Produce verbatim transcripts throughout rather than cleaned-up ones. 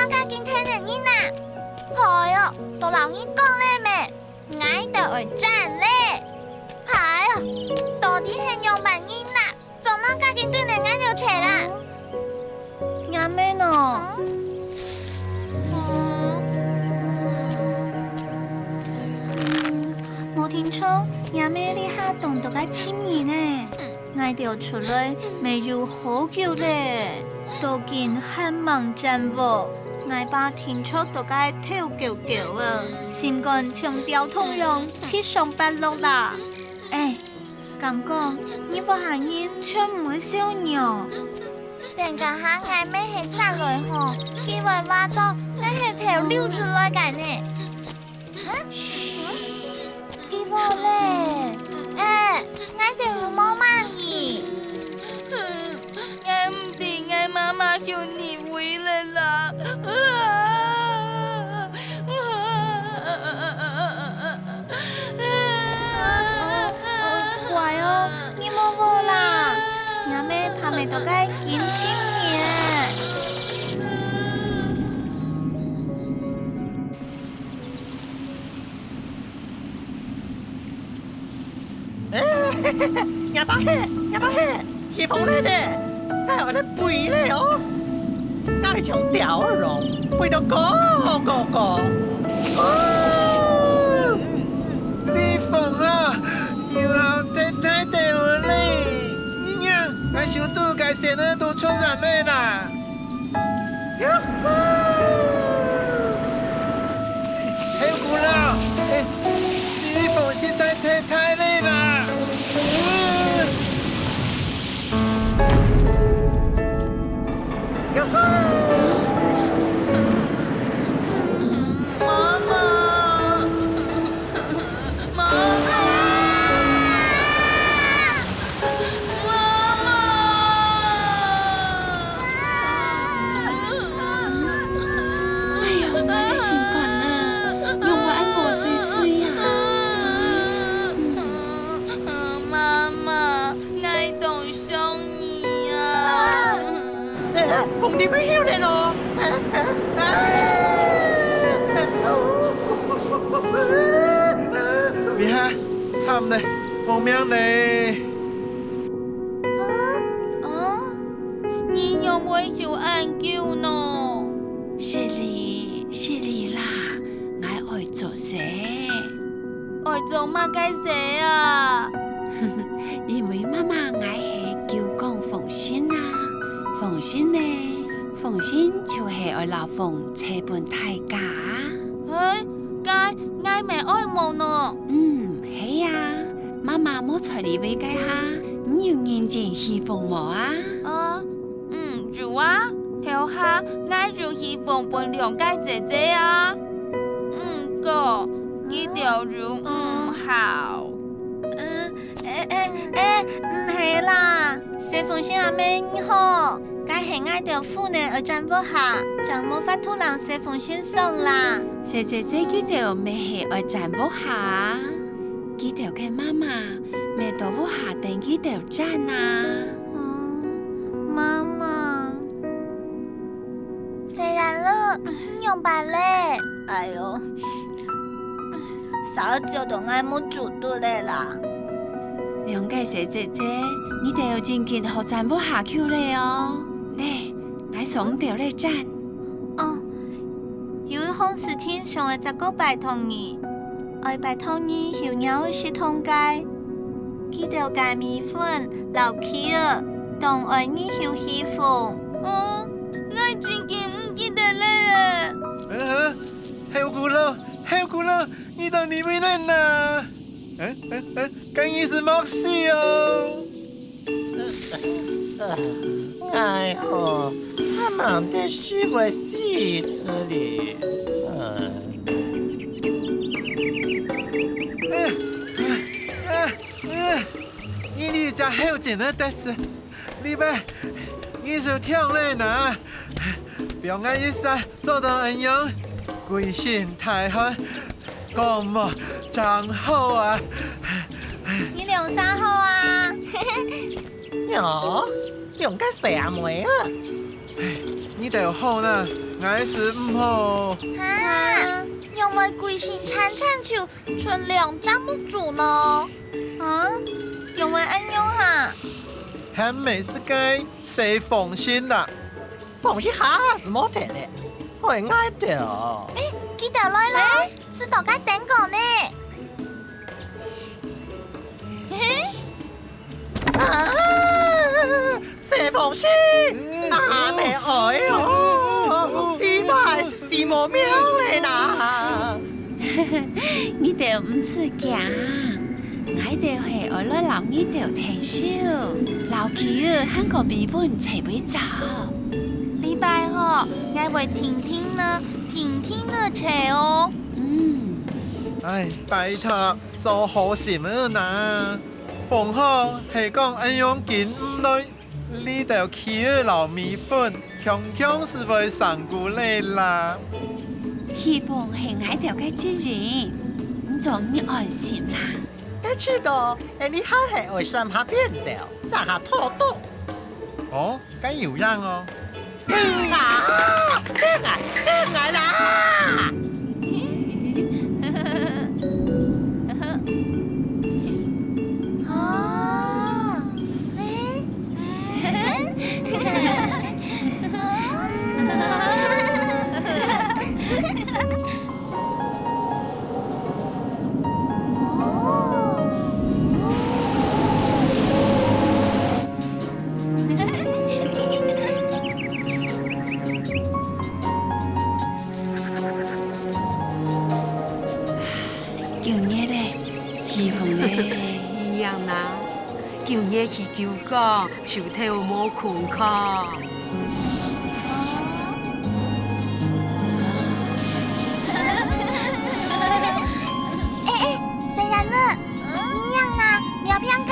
加緊跈等人啊！哎喲，都摎你講了咩？𠊎兜愛戰了！哎喲，到底係仰般人啊？做麼加緊對等𠊎兜啜啦？若姆呢？嗯？嗯，無定著，若姆這下當在該尋人呢。 𠊎兜出來乜有好久了，到今還吂轉屋。𠊎爸定著在該頭高高啊，心肝像吊桶樣七上八落啦。哎，敢講你屋下人全毋會笑你哦？等該下𠊎姆係轉來吼，佢會話到𠊎係偷溜出來个呢。 佢無咧。哎，𠊎兜有無麼人？𠊎毋知𠊎媽媽去哪位了啦。乖哦，你無無啦，若姆怕乜在該緊尋你。 若爸係，若爸係，起風了呢！𠊎愛來飛了哦！𠊎像鳥兒樣，飛到高高高！哦！起風啊！又要忒大兜了！你看，𠊎手肚个線仔都出緞了啦！ 喲呼！後牯佬，哎，這風實在忒大了啦！喲呼！媽媽！ 媽媽！媽媽！哎喲，𠊎个心肝啊，仰會恁無水水啊？媽媽，𠊎當想你啊！哎，哎，風笛會響了咯！哎，哎，哎，哎，哦！ 這下慘了，無命了！啊？哦？你仰會休恁久呢？失禮，失禮啦，𠊎愛做事。愛做麼个事啊？因為媽媽𠊎係九降風神啊，風神呢，風神就係愛摎風吹分大家啊。嘿， 該𠊎乜愛無呢？嗯，係啊，媽媽無在這位該下，你有認真起風無啊？啊，嗯，有啊，頭下𠊎有起風分兩個姊姊啊。毋過，佢兜有毋好。嗯， 欸欸欸，毋係啦，細鳳仙阿姆你好，該係𠊎兜婦人愛轉屋下，正無法度摎細鳳仙送啦。細姊姊佢兜乜係愛轉屋下，佢兜个媽媽乜在屋下等佢兜轉啊。嗯，媽媽。細然仔，你仰般咧？哎喲， 沙焦到𠊎目珠肚了啦。兩個細姊姊，你兜真緊好轉屋下去了哦。來，𠊎送你兜來轉。哦，有一項事情想愛再過拜託你，愛拜託你休鳥仔食糖果，佢兜个米粉摎柿仔，當愛你休起風。哦，𠊎真緊毋記得了。嗯哼，後牯佬，後牯佬， 你到哪位來呢？嗯嗯嗯，該你係莫死哦！𠊎吼，還吂得死會死死哩。嗯。嗯嗯嗯，你這隻後生个得勢，你把，你就跳來拿，放𠊎一儕 做到恁樣，歸身大汗，講無正好啊！你兩儕好啊？喲，兩個細阿妹啊！你兜好啦，𠊎斯毋好。哈，仰會歸身青青就賰兩隻目珠呢？啊，仰會恁樣哈？還毋係該細風神啦。 放一下斯無忒咧，害𠊎兜。欸，佢兜來了，斯在該等講呢。嘿嘿。啊，細風神，啊，你哀哦，你嘛斯死無命咧啦！ 你兜毋使驚，𠊎兜係愛來摎你兜𢯭手，摎企鵝還過米粉齊備做。這擺吼，𠊎會定定仔、定定仔做哦。嗯。唉，拜託，做好心仔哪！風號係講恁樣緊毋來， 這兜企鵝摎米粉，強強斯會生菇咧啦。起風係𠊎兜个責任，你做毋安心啦。該知道，𫣆俚還係愛三下變調，三下討到。哦，該有影哦。嗯啊，等𠊎，等𠊎啦！ 哦，欸。哦。 九月咧，起風咧。一樣啊，九月起九講，秋頭無空看。欸欸，細人仔，你仰啊，貓片該，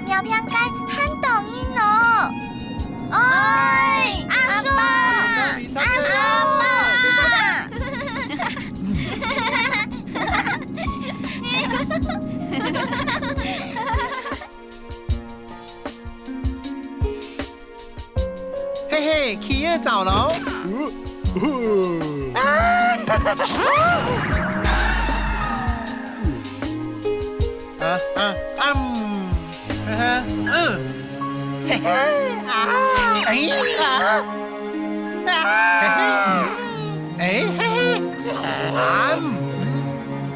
貓片該，還當人哦！ 哎，阿叔，阿叔，阿叔！嘿嘿，企鵝走囉！啊啊啊！嗯。 嘿嘿，嗯。嘿嘿，啊，哎，啊，啊，嘿嘿，哎，嘿嘿，啊，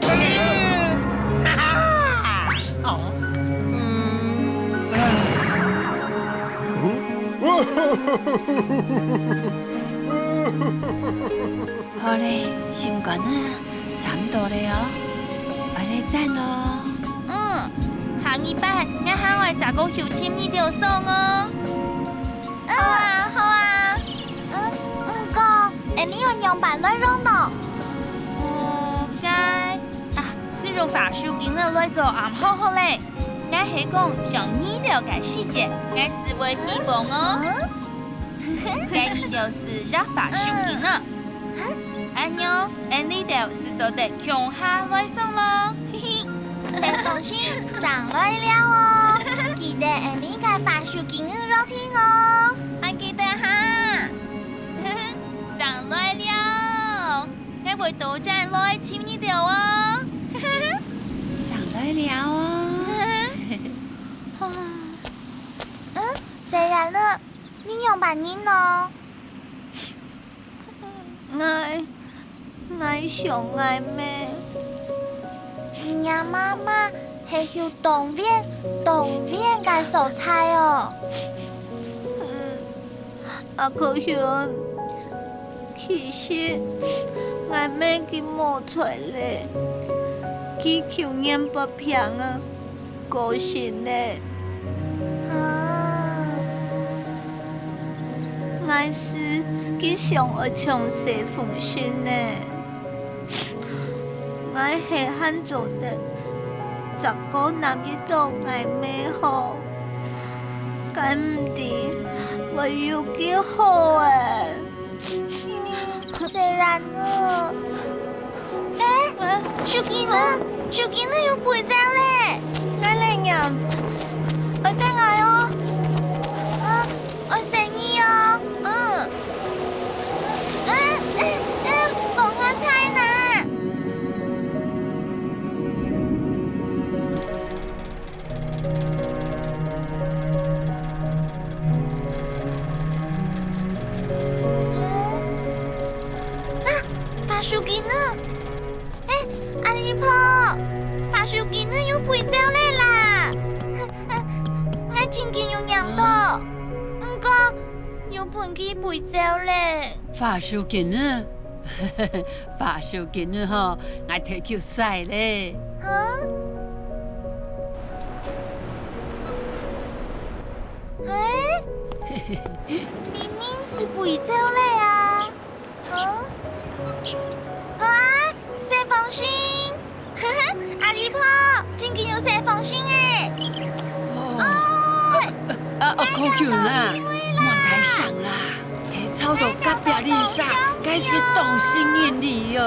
嗯，哈哈，哦，嗯，啊。好咧，心肝啊， 差毋多咧哦，愛來轉囉。嗯，下二擺，𠊎還愛再過去尋你兜爽哦。好啊，好啊。嗯，毋過，𫣆俚愛仰般來弄呢？嗯，該，啊，斯用發手巾仔來做暗號好咧。𠊎係講，像你兜个時節，𠊎斯會起風哦。嗯？ 該你兜斯擛發手巾仔。嗯。恁樣，𫣆俚兜斯做得共下來爽囉。嘿嘿，細風神正來尞哦，記得𫣆俚个發手巾仔落定哦。愛記得哈。正來尞，𠊎會多轉來尋你兜哦。正來尞哦。嗯，細人仔， 你仰般形呢？𠊎，𠊎想𠊎姆。你阿姆姆係有當遠、當遠个所在哦。嗯，阿哥兄，其實𠊎姆佢無在咧，佢舊年發病啊， 過身咧。啊。𠊎斯佢想愛像細風神呢。𠊎係還做得，再過揇一到𠊎姆好，該毋知會有幾好欸。 細人仔。欸，手巾仔，手巾仔又飛走咧。𠊎來拈，愛等𠊎哦。啊，愛細義哦。嗯，緊有黏到，毋過又分佢飛走咧。花手巾呢？花手巾呢吼，𠊎提去洗咧。哈？欸？明明係飛走咧啊！ 哦，好啊，細風神！阿里婆，正經有細風神欸！哦，啊，啊，可憐啊，莫大聲啦，係吵到隔壁鄰舍，該係當心人哩哦。